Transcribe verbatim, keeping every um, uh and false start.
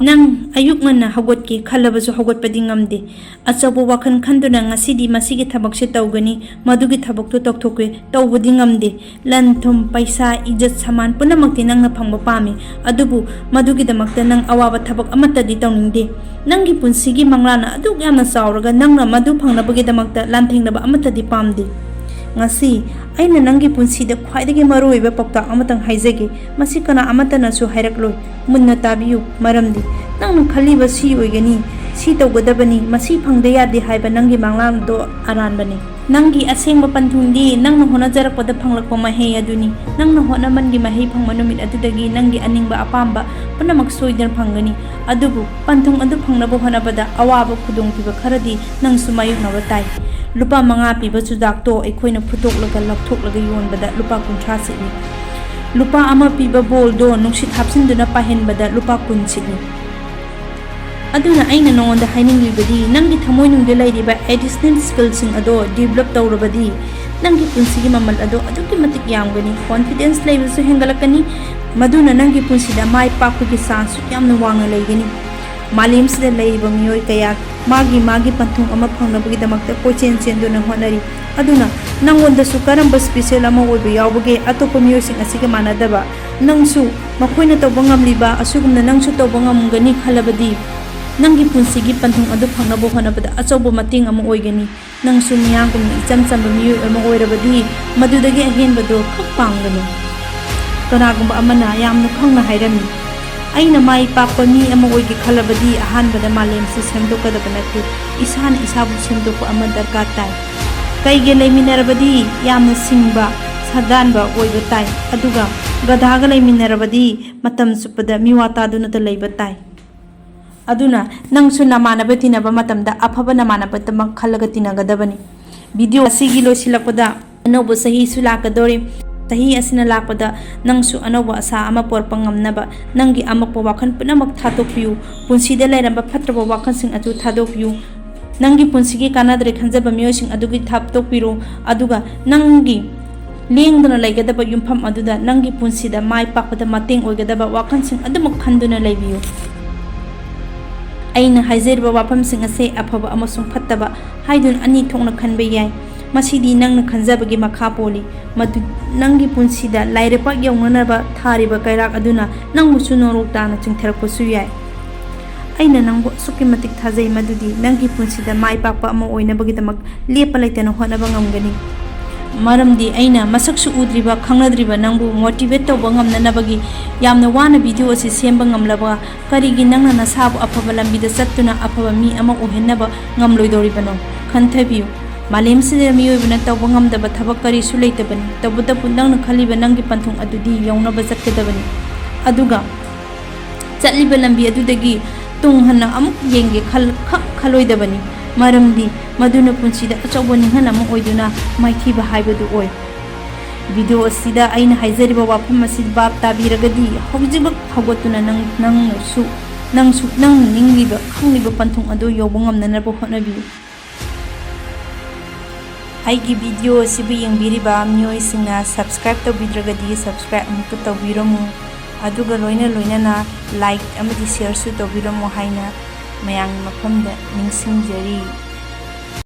ꯅꯪ ꯑꯌꯨꯛ ꯉꯟꯅ ꯍꯧꯒꯠꯀꯦ ꯈꯜꯂꯕꯁꯨ ꯍꯧꯒꯠꯄꯗꯤ ꯉꯝꯗꯦ꯫ ꯑꯆꯧꯕ ꯋꯥꯈꯜ ꯈꯟꯗꯨꯅ ꯉꯁꯤꯗꯤ ꯃꯁꯤꯒꯤ ꯊꯕꯛꯁꯦ ꯇꯧꯒꯅꯤ, ꯃꯗꯨꯒꯤ ꯊꯕꯛꯇꯨ ꯇꯧꯊꯣꯛꯀꯦ ꯇꯧꯕꯗꯤ ꯉꯝꯗꯦ꯫ ꯂꯟ ꯊꯨꯝ, ꯄꯩꯁꯥ, ꯏꯖꯠ ꯁꯃꯥꯟ ꯄꯨꯝꯅꯃꯛꯇꯤ ꯅꯪꯅ ꯐꯪꯕ ꯄꯥꯝꯃꯤ, ꯑꯗꯨꯕꯨ ꯃꯗꯨꯒꯤꯗꯃꯛꯇ ꯅꯪ ꯑꯋꯥꯕ ꯊꯕꯛ ꯑꯃꯠꯇꯗꯤ ꯇꯧꯅꯤꯡꯗꯦ꯫ ꯅꯪꯒꯤ ꯄꯨꯟꯁꯤꯒꯤ ꯃꯪꯂꯥꯟ ꯑꯗꯨꯛ ꯌꯥꯝꯅ ꯆꯥꯎꯔꯒ ꯅꯪꯅ ꯃꯗꯨ ꯐꯪꯅꯕꯒꯤꯗꯃꯛꯇ ꯂꯥꯟꯊꯦꯡꯅꯕ ꯑꯃꯠꯇꯗꯤ ꯄꯥꯝꯗꯦ꯫ ꯉꯁꯤ ꯑꯩꯅ ꯅꯪꯒꯤ ꯄꯨꯟꯁꯤꯗ ꯈ꯭ꯋꯥꯏꯗꯒꯤ ꯃꯔꯨꯑꯣꯏꯕ ꯄꯥꯎꯇꯥꯛ ꯑꯃꯇꯪ ꯍꯥꯏꯖꯒꯦ, ꯃꯁꯤ ꯀꯅꯥ ꯑꯃꯠꯇꯅꯁꯨ ꯍꯥꯏꯔꯛꯂꯣꯏ꯫ ꯃꯨꯟꯅ ꯇꯥꯕꯤꯌꯨ, ꯃꯔꯝꯗꯤ ꯅꯪꯅ ꯈꯜꯂꯤꯕ ꯁꯤ ꯑꯣꯏꯒꯅꯤ, ꯁꯤ ꯇꯧꯒꯗꯕꯅꯤ, ꯃꯁꯤ ꯐꯪꯗ ꯌꯥꯗꯦ ꯍꯥꯏꯕ ꯅꯪꯒꯤ ꯃꯪꯂꯥꯟꯗꯣ ꯑꯔꯥꯟꯕꯅꯤ꯫ ꯅꯪꯒꯤ ꯑꯁꯦꯡꯕ ꯄꯟꯊꯨꯡꯗꯤ ꯅꯪꯅ ꯍꯣꯠꯅꯖꯔꯛꯄꯗ ꯐꯪꯂꯛꯄ ꯃꯍꯩ ꯑꯗꯨꯅꯤ꯫ ꯅꯪꯅ ꯍꯣꯠꯅꯃꯟꯒꯤ ꯃꯍꯩ ꯐꯪꯕ ꯅꯨꯃꯤꯠ ꯑꯗꯨꯗꯒꯤ ꯅꯪꯒꯤ ꯑꯅꯤꯡꯕ ꯑꯄꯥꯝꯕ ꯄꯨꯝꯅꯃꯛ ꯁꯣꯏꯗꯅ ꯐꯪꯒꯅꯤ꯫ ꯑꯗꯨꯕꯨ ꯄꯟꯊꯨꯡ ꯑꯗꯨ ꯐꯪꯅꯕ ꯍꯣꯠꯅꯕꯗ ꯑꯋꯥꯕ ꯈꯨꯗꯣꯡꯊꯤꯕ ꯈꯔꯗꯤ ꯅꯪꯁꯨ ꯃꯥꯌꯣꯛꯅꯕ ꯇꯥꯏ꯫ ꯂꯨꯄꯥ ꯃꯉꯥ ꯄꯤꯕ ꯆꯨꯖꯥꯛꯇꯣ ꯑꯩꯈꯣꯏꯅ ꯐꯨꯠꯇꯣꯛꯂꯒ ꯂꯧꯊꯣꯛꯂꯒ ꯌꯣꯟꯕꯗ ꯂꯨꯄꯥ ꯀꯨꯟꯊ꯭ꯔꯥ ꯁꯤꯠꯂꯤ꯫ ꯂꯨꯄꯥ ꯑꯃ ꯄꯤꯕ ꯕꯣꯜꯗꯣ ꯅꯨꯡꯁꯤꯠ ꯍꯥꯞꯆꯤꯟꯗꯨꯅ ꯄꯥꯏꯍꯟꯕꯗ ꯂꯨꯄꯥ ꯀꯨꯟ ꯁꯤꯠꯂꯤ꯫ ꯑꯗꯨꯅ ꯑꯩꯅ ꯅꯉꯣꯟꯗ ꯍꯥꯏꯅꯤꯡꯂꯤꯕꯗꯤ, ꯅꯪꯒꯤ ꯊꯃꯣꯏꯅꯨꯡꯗ ꯂꯩꯔꯤꯕ additional skillꯁꯤꯡ ꯑꯗꯣ develop ꯇꯧꯔꯕꯗꯤ, ꯅꯪꯒꯤ ꯄꯨꯟꯁꯤꯒꯤ ꯃꯃꯜ ꯑꯗꯣ ꯑꯗꯨꯛꯀꯤ ꯃꯇꯤꯛ ꯌꯥꯝꯒꯅꯤ꯫ Confidence levelꯁꯨ ꯍꯦꯟꯒꯠꯂꯛꯀꯅꯤ, ꯃꯗꯨꯅ ꯅꯪꯒꯤ ꯄꯨꯟꯁꯤꯗ ꯃꯥꯏ ꯄꯥꯛꯄꯒꯤ chanceꯁꯨ ꯌꯥꯝꯅ ꯋꯥꯡꯅ ꯂꯩꯒꯅꯤ꯫ ꯃꯥꯂꯦꯝꯁꯤꯗ ꯂꯩꯔꯤꯕ ꯃꯤꯑꯣꯏ ꯀꯌꯥ ꯃꯥꯒꯤ ꯃꯥꯒꯤ ꯄꯟꯊꯨꯡ ꯑꯃ ꯐꯪꯅꯕꯒꯤꯗꯃꯛꯇ ꯀꯣꯏꯆꯦꯟ ꯆꯦꯟꯗꯨꯅ ꯍꯣꯠꯅꯔꯤ꯫ ꯑꯗꯨꯅ ꯅꯪꯉꯣꯟꯗꯁꯨ ꯀꯔꯝꯕ special ꯑꯃ ꯑꯣꯏꯕ ꯌꯥꯎꯕꯒꯦ ꯑꯇꯣꯞꯄ ꯃꯤꯑꯣꯏꯁꯤꯡ ꯑꯁꯤꯒ ꯃꯥꯟꯅꯗꯕ? ꯅꯪꯁꯨ ꯃꯈꯣꯏꯅ ꯇꯧꯕ ꯉꯝꯂꯤꯕ ꯑꯁꯤꯒꯨꯝꯅ ꯅꯪꯁꯨ ꯇꯧꯕ ꯉꯝꯒꯅꯤ ꯈꯜꯂꯕꯗꯤ, ꯅꯪꯒꯤ ꯄꯨꯟꯁꯤꯒꯤ ꯄꯟꯊꯨꯡ ꯑꯗꯨ ꯐꯪꯅꯕ ꯍꯣꯠꯅꯕꯗ ꯑꯆꯧꯕ ꯃꯇꯦꯡ ꯑꯃ ꯑꯣꯏꯒꯅꯤ꯫ ꯅꯪꯁꯨ ꯃꯤꯌꯥꯝꯒꯨꯝꯅ ꯏꯆꯝ ꯆꯝꯕ ꯃꯤꯑꯣꯏ ꯑꯃ ꯑꯣꯏꯔꯕꯗꯤ, ꯃꯗꯨꯗꯒꯤ ꯑꯍꯦꯟꯕꯗꯨ ꯈꯛ ꯄꯥꯝꯒꯅꯨ꯫ ꯀꯅꯥꯒꯨꯝꯕ ꯑꯃꯅ ꯌꯥꯝꯅ ꯈꯪꯅ ꯍꯥꯏꯔꯝꯃꯤ, "ꯑꯩꯅ ꯃꯥꯏ ꯄꯥꯛꯄ ꯃꯤ ꯑꯃ ꯑꯣꯏꯒꯦ ꯈꯜꯂꯕꯗꯤ ꯑꯍꯥꯟꯕꯗ ꯃꯥꯂꯦꯝꯁꯤ ꯁꯦꯝꯗꯣꯛꯀꯗꯕ ꯅꯠꯇꯦ, ꯏꯁꯥꯅ ꯏꯁꯥꯕꯨ ꯁꯦꯝꯗꯣꯛꯄ ꯑꯃ ꯗꯔꯀꯥꯔ ꯇꯥꯏ꯫ ꯀꯩꯒ ꯂꯩꯃꯤꯟꯅꯔꯕꯗꯤ ꯌꯥꯝꯅ ꯁꯤꯡꯕ, ꯁꯥꯗꯥꯟꯕ ꯑꯣꯏꯕ ꯇꯥꯏ, ꯑꯗꯨꯒ ꯒꯙꯥꯒ ꯂꯩꯃꯤꯟꯅꯔꯕꯗꯤ ꯃꯇꯝ ꯆꯨꯞꯄꯗ ꯃꯤꯋꯥ ꯇꯥꯗꯨꯅꯇ ꯂꯩꯕ ꯇꯥꯏ꯫ ꯑꯗꯨꯅ ꯅꯪꯁꯨ ꯅꯃꯥꯟꯅꯕ ꯇꯤꯟꯅꯕ ꯃꯇꯝꯗ ꯑꯐꯕ ꯅꯃꯥꯟꯅꯕꯇꯃꯛ ꯈꯜꯂꯒ ꯇꯤꯟꯅꯒꯗꯕꯅꯤ꯫" Video ꯑꯁꯤꯒꯤ ꯂꯣꯏꯁꯤꯜꯂꯛꯄꯗ, ꯑꯅꯧꯕ ꯆꯍꯤꯁꯨ ꯂꯥꯛꯀꯗꯧꯔꯤ꯫ ꯆꯍꯤ ꯑꯁꯤꯅ ꯂꯥꯛꯄꯗ ꯅꯪꯁꯨ ꯑꯅꯧꯕ ꯑꯁꯥ ꯑꯃ ꯄꯣꯔꯛꯄ ꯉꯝꯅꯕ ꯅꯪꯒꯤ ꯑꯃꯛꯄ ꯋꯥꯈꯜ ꯄꯨꯝꯅꯃꯛ ꯊꯥꯗꯣꯛꯄꯤꯌꯨ꯫ ꯄꯨꯟꯁꯤꯗ ꯂꯩꯔꯝꯕ ꯐꯠꯇ꯭ꯔꯕ ꯋꯥꯈꯜꯁꯤꯡ ꯑꯗꯨ ꯊꯥꯗꯣꯛꯄꯤꯌꯨ꯫ ꯅꯪꯒꯤ ꯄꯨꯟꯁꯤꯒꯤ ꯀꯥꯟꯅꯗ꯭ꯔꯦ ꯈꯟꯖꯕ ꯃꯤꯑꯣꯏꯁꯤꯡ ꯑꯗꯨꯒꯤ ꯊꯥꯞꯇꯣꯛꯄꯤꯔꯣ, ꯑꯗꯨꯒ ꯅꯪꯒꯤ ꯂꯦꯡꯗꯅ ꯂꯩꯒꯗꯕ ꯌꯨꯝꯐꯝ ꯑꯗꯨꯗ ꯅꯪꯒꯤ ꯄꯨꯟꯁꯤꯗ ꯃꯥꯏ ꯄꯥꯛꯄꯗ ꯃꯇꯦꯡ ꯑꯣꯏꯒꯗꯕ ꯋꯥꯈꯜꯁꯤꯡ ꯑꯗꯨꯃꯛ ꯈꯟꯗꯨꯅ ꯂꯩꯕꯤꯌꯨ꯫ ꯑꯩꯅ ꯍꯥꯏꯖꯔꯤꯕ ꯋꯥꯐꯝꯁꯤꯡ ꯑꯁꯦ ꯑꯐꯕ ꯑꯃꯁꯨꯡ ꯐꯠꯇꯕ ꯍꯥꯏꯗꯨꯅ ꯑꯅꯤ ꯊꯣꯛꯅ ꯈꯟꯕ ꯌꯥꯏ꯫ ꯃꯁꯤꯗꯤ ꯅꯪꯅ ꯈꯟꯖꯕꯒꯤ ꯃꯈꯥ ꯄꯣꯜꯂꯤ꯫ ꯃꯗꯨ ꯅꯪꯒꯤ ꯄꯨꯟꯁꯤꯗ ꯂꯥꯏꯔꯩꯄꯥꯛ ꯌꯧꯅꯅꯕ ꯊꯥꯔꯤꯕ ꯀꯩꯔꯥꯛ ꯑꯗꯨꯅ ꯅꯪꯕꯨꯁꯨ ꯅꯣꯔꯣꯛ ꯇꯥꯅ ꯆꯤꯡꯊꯔꯛꯄꯁꯨ ꯌꯥꯏ꯫ ꯑꯩꯅ ꯅꯪꯕꯨ ꯑꯁꯨꯛꯀꯤ ꯃꯇꯤꯛ ꯊꯥꯖꯩ ꯃꯗꯨꯗꯤ ꯅꯪꯒꯤ ꯄꯨꯟꯁꯤꯗ ꯃꯥꯏ ꯄꯥꯛꯄ ꯑꯃ ꯑꯣꯏꯅꯕꯒꯤꯗꯃꯛ ꯂꯦꯞꯄ ꯂꯩꯇꯅ ꯍꯣꯠꯅꯕ ꯉꯝꯒꯅꯤ꯫ ꯃꯔꯝꯗꯤ ꯑꯩꯅ ꯃꯁꯛꯁꯨ ꯎꯗ꯭ꯔꯤꯕ, ꯈꯪꯅꯗ꯭ꯔꯤꯕ ꯅꯪꯕꯨ motivate ꯇꯧꯕ ꯉꯝꯅꯅꯕꯒꯤ ꯌꯥꯝꯅ ꯋꯥꯅ video ꯑꯁꯤ ꯁꯦꯝꯕ ꯉꯝꯂꯕ ꯀꯔꯤꯒꯤ ꯅꯪꯅ ꯅꯁꯥꯕꯨ ꯑꯐꯕ ꯂꯝꯕꯤꯗ ꯆꯠꯇꯨꯅ ꯑꯐꯕ ꯃꯤ ꯑꯃ ꯑꯣꯏꯍꯟꯅꯕ ꯉꯝꯂꯣꯏꯗꯧꯔꯤꯕꯅꯣ? ꯈꯟꯊꯕꯤꯌꯨ꯫ ꯃꯥꯂꯦꯝꯁꯤꯗ ꯃꯤꯑꯣꯏꯕꯅ ꯇꯧꯕ ꯉꯝꯗꯕ ꯊꯕꯛ ꯀꯔꯤꯁꯨ ꯂꯩꯇꯕꯅꯤ꯫ ꯇꯧꯕꯇꯕꯨ ꯅꯪꯅ ꯈꯜꯂꯤꯕ ꯅꯪꯒꯤ ꯄꯟꯊꯨꯡ ꯑꯗꯨꯗꯤ ꯌꯧꯅꯕ ꯆꯠꯀꯗꯕꯅꯤ꯫ ꯑꯗꯨꯒ ꯆꯠꯂꯤꯕ ꯂꯝꯕꯤ ꯑꯗꯨꯗꯒꯤ ꯇꯨꯡ ꯍꯟꯅ ꯑꯃꯨꯛ ꯌꯦꯡꯒꯦ ꯈꯜ-, ꯈꯛ ꯈꯜꯂꯣꯏꯗꯕꯅꯤ꯫ ꯃꯔꯝꯗꯤ ꯃꯗꯨꯅ ꯄꯨꯟꯁꯤꯗ ꯑꯆꯧꯕ ꯅꯤꯡꯍꯟ ꯑꯃ ꯑꯣꯏꯗꯨꯅ ꯃꯥꯏꯊꯤꯕ ꯍꯥꯏꯕꯗꯨ ꯑꯣꯏ꯫ Video ꯑꯁꯤꯗ ꯑꯩꯅ ꯍꯥꯏꯖꯔꯤꯕ ꯋꯥꯐꯝ ꯑꯁꯤ ꯚꯥꯞ ꯇꯥꯕꯤꯔꯒꯗꯤ ꯍꯧꯖꯤꯛꯃꯛ ꯍꯧꯒꯠꯇꯨꯅ ꯅꯪ, ꯅꯪꯅꯁꯨ, ꯅꯪꯁꯨ ꯅꯪꯅ ꯅꯤꯡꯂꯤꯕ, ꯈꯪꯂꯤꯕ ꯄꯟꯊꯨꯡ ꯑꯗꯨ ꯌꯧꯕ ꯉꯝꯅꯅꯕ ꯍꯣꯠꯅꯕꯤꯌꯨ꯫ ꯑꯩꯒꯤ video ꯑꯁꯤꯕꯨ ꯌꯦꯡꯕꯤꯔꯤꯕ ꯃꯤꯑꯣꯏꯁꯤꯡꯅ subscribe ꯇꯧꯕꯤꯗ꯭ꯔꯒꯗꯤ subscribe ꯑꯃꯨꯛꯇ ꯇꯧꯕꯤꯔꯝꯃꯨ, ꯑꯗꯨꯒ ꯂꯣꯏꯅ ꯂꯣꯏꯅꯅ like ꯑꯃꯗꯤ shareꯁꯨ ꯇꯧꯕꯤꯔꯝꯃꯨ ꯍꯥꯏꯅ ꯃꯌꯥꯝꯒꯤ ꯃꯐꯝꯗ ꯅꯤꯡꯁꯤꯡꯖꯔꯤ꯫